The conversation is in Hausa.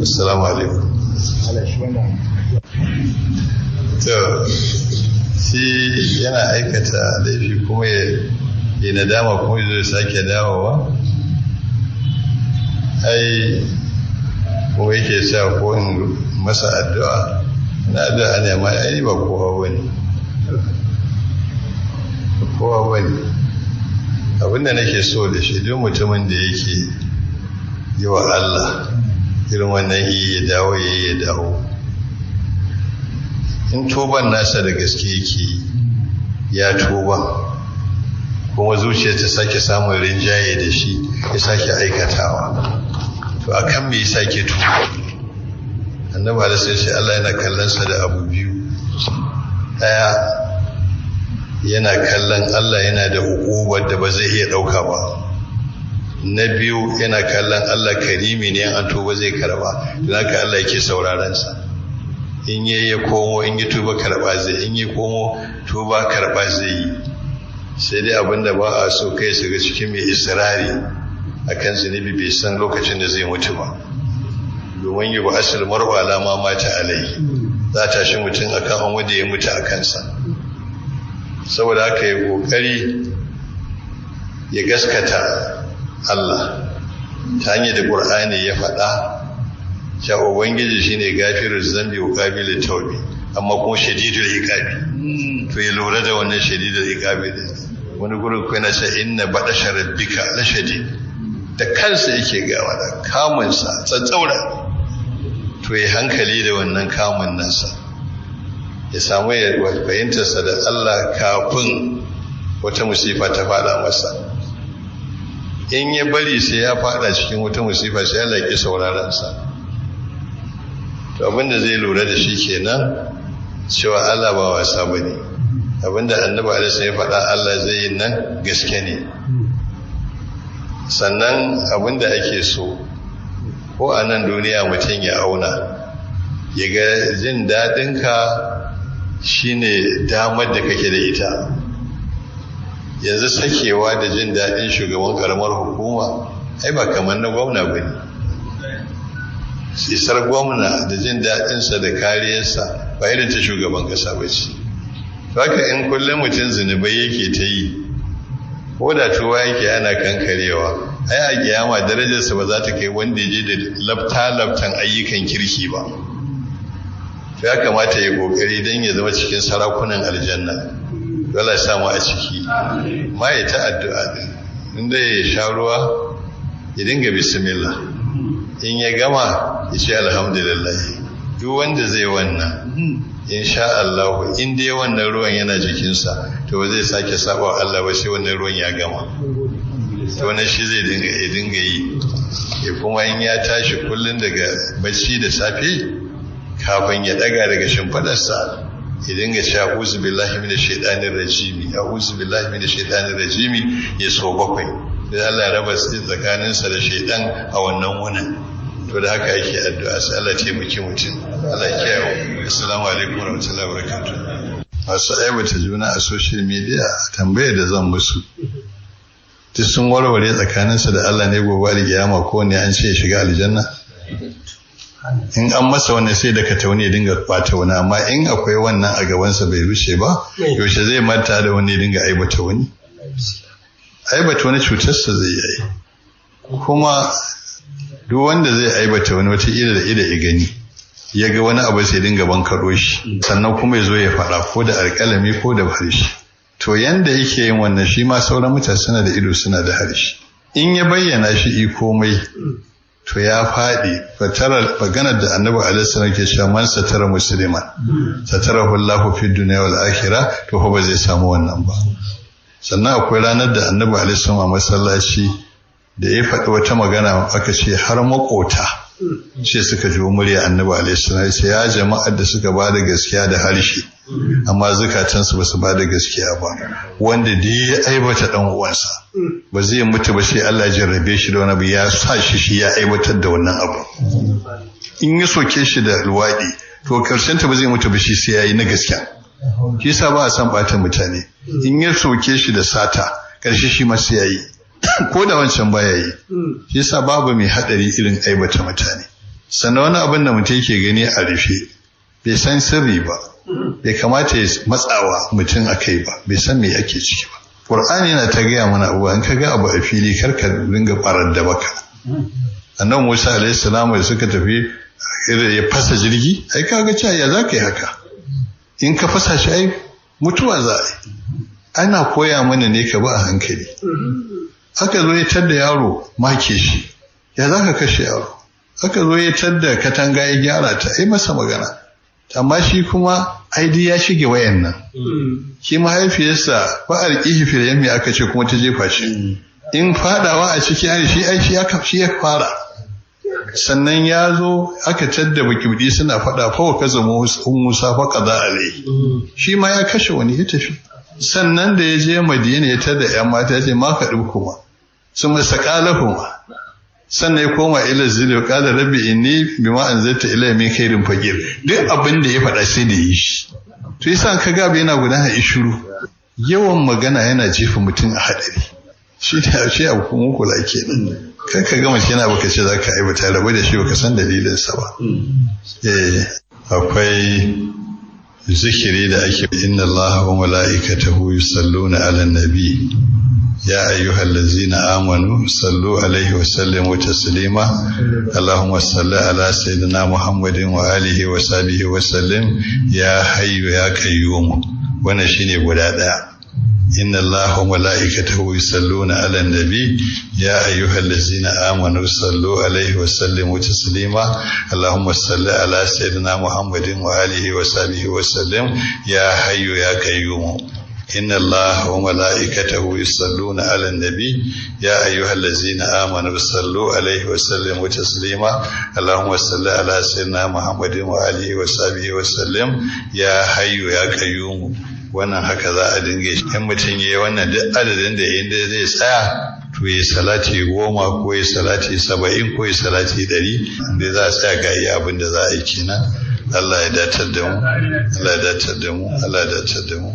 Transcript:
Assalamu alaikum. To shi yana aikata laifi kuma ya nadama kuma ya zo sake dawowa, ai kuma yake sa ko in masa addu'a na addu'a ne, amma ai ba kowa bane, kowa bane. Abinda nake so da shi, duk mutumin da yake yi wa Allah irin wannan yi ya dawo ya yi ya dawo, in tuban nasa da gaske yake ya tuba kuma zuciya ta sake samun rinjaye da shi ya sake aikatawa, to akan me yasa ke tuba? Annabi alaihi sai ce Allah yana kallon sa da abu biyu. Daya, yana kallon Allah yana da uqubar da ba zai iya dauka ba. Na biyu, yana kallon Allah karimi ne, an tuba zai karba. Don haka Allah yake sauraron sa. In yi ya komo, in yi tuba karba zai, in yi komo tuba karba zai yi. Sai dai abinda ba a so, kai shiga cikin mai israri akan zunubi, bai san lokacin da zai mutu ba. Domin yi ba asal mar'u ala ma mata alai, za ta shi mutum akan an wanda ya mutu a kansa. Saboda haka ya kokari ya gaskata Allah ta hanyar da Qur'ani ya faɗa cewa Ubangiji shine gafiruz zambi wa qabilut tawbi, amma kuma shadidul iqabi. To ya lura da wannan shadidul iqabi din. Wani gurin ko yana cewa inna badasha rabbika la shadid, da kansa yake gawa da kamunsa tsatsaura. To ya hankali da wannan kamun nasa, ya samu ya fahimtarsa da Allah kafin wata musifa ta fada masa. In ya bari sai ya fada cikin wata musifa, sai Allah ya ki sauraron sa. To abinda zai lura da shi kenan, cewa Allah ba wasa bane. Abinda Annabi alaihi ya faɗa Allah zai yi nan gaske ne. Sannan abinda ake so ko a nan duniya, mutum ya auna ya ga jin daɗinka shine damar da kake da ita. Yanzu sakewa da jin daɗin shugaban karamar hukuma ai ba kamar na gwamna ba ne. Isar gwamna da jin daɗinsa da kariyarsa ba irin ta shugaban ƙasa ba ce. Haka in kullum mutum zunubai yake ta yi, ko da tuwa yake ana kankarewa, ai a kiyama darajarsa ba za ta kai wanda ya je da lafta-laftan ayyukan kirki ba. Ya kamata ya kokari don ya zama cikin sarakunan aljanna. Dole ya samu a ciki ma ya ta addu'a din. Inda ya sha ruwa, ya dinga bismillah, in ya gama ya ce alhamdulillah. Duk wanda zai wannan, insha Allah, in dai wannan ruwan yana jikinsa, to ba zai sake saba Allah ba sai wannan ruwan ya gama. To wannan shi zai dinga ya dinga yi. Ya kuma in ya tashi kullun daga bacci da safe, kafin ya daga daga shimfidarsa, ya dinga cewa a'udhu billahi minash shaitanir rajimi, a'udhu billahi minash shaitanir rajimi, ya so bakwai. Sai Allah ya raba tsakaninsa da shaitan a wannan wunin. To da haka yake addu'a, sai Allah ya taimaki mutum. Allah ya kiyaye. Assalamu alaikum warahmatullahi wabarakatuh. Masu aibata juna a social media, tambayar da zan musu, duk sun warware tsakaninsu da Allah ne? Gobe alkiyama ko ne an ce shiga aljanna, in an masa wani sai da ka tauni ya dinga bata wani. Amma in akwai wannan a gabansa bai rushe ba, yaushe zai manta da wani ya dinga aibata wani? Aibata wani cutarsa zai yi. Kuma duk wanda zai aibata wani, wataƙila da ida ya gani, ya ga wani abu, sai dinga bankaɗo shi, sannan kuma ya zo ya faɗa ko da alƙalami ko da harshe. To yanda yake yin wannan, shi ma sauran mutane suna da ido, suna da harshe. In ya bayyana shi i komai, to ya faɗi fatarar maganar da Annabi alaihi salam ke cewa man satara musliman satarahu Allahu fid dunya wal akhirah. To fa ba zai samu wannan ba. Sannan akwai ranar da Annabi alaihi salam a masallaci da ya faɗi wata magana, aka ce har makota ce suka ji murya Annabi alaihi salam, sai ya jama'ar da suka ba da gaskiya da harshe amma zukatansu ba su ba da gaskiya ba, wanda da ya aibata dan uwansa ba zai mutu ba sai Allah ya jarrabe shi da wani abu ya sa shi shi ya aiwatar da wannan abu. In ya soke shi da luwaɗi, to karshen ta ba zai mutu ba shi sai yayi na gaskiya. Shi yasa ba a san bata mutane. In ya soke shi da sata, karshe shi ma sai yayi, ko da wancan baya yi. Shi yasa babu mai hadari irin aibata mutane. Sannan wani abin da mutum yake gani a rufe bai san sirri ba, bai kamata ya matsawa mutum a kai ba, bai san me ake ciki ba. Qur'ani yana ta gaya mana abubuwa, in ka ga abu a fili kar ka dinga barar da baka. Annabi Musa alaihi salam da suka tafi ya fasa jirgi, ai kaga cewa ya za ka yi haka, in ka fasa shi ai mutuwa za a yi. Ana koya mana ne ka ba a hankali. Aka zo ya tadda yaro make shi, ya za ka kashe yaro? Aka zo ya tadda katanga ya gyara ta, ai masa magana. Amma shi kuma aidi ya shige wayan nan. Shi mahaifiyarsa ba a riƙe shi yammi aka ce kuma ta jefa shi. In fadawa a ciki ai shi ai shi ya fara. Sannan ya zo aka tadda bakibdi suna fada fa wa kaza Musa fa kaza alai. Shi ma ya kashe wani ya tafi. Sannan da ya je Madina ya tada ‘yan mata ya ce ma ka kuma sun masa ƙalahuma. Sannan ya koma ila zili ƙala rabbi inni bima anzalta ilayya min khairin faqir. Duk abin da ya faɗa sai da yi shi. To yasa ka ga yana gudana ishuru. Yawan magana yana jefa mutum a haɗari. Shi ne shi abu kuma kula kenan. Kar ka ga mace yana baka ce za ka aibata rabu da shi baka san dalilinsa ba. Eh, akwai zikiri da ake inna Allah wa mala'ikatahu yusalluna 'alan nabi ya ayyuhallazina amanu sallu alaihi wa sallimu taslima allahumma salli ala sayyidina muhammadin wa alihi wa sahbihi wa sallim ya hayyu ya qayyum. Wannan shine guda daya. Inna Allah wa mala'ikatahu yusalluna 'alan nabi ya ayyuhallazina amanu sallu alaihi wa sallimu taslima allahumma salli ala sayyidina muhammadin wa alihi wa sahbihi wa sallim ya hayyu ya qayyum. Inna Allah wa mala'ikatahu yusalluna 'alan nabi ya ayyuhallazina amanu sallu alaihi wa sallimu taslima allahumma salli ala sayyidina muhammadin wa alihi wa sahbihi wa sallim ya hayyu ya qayyum. Wannan haka za a dinga shi. In mutum ya yi wannan duk adadin da inda zai tsaya to ya salati 10 ko ya salati 70 ko ya salati 100, inda za a tsaya ga iya abin da za a yi kenan. Allah ya datar da mu, Allah ya datar da mu, Allah ya datar da mu.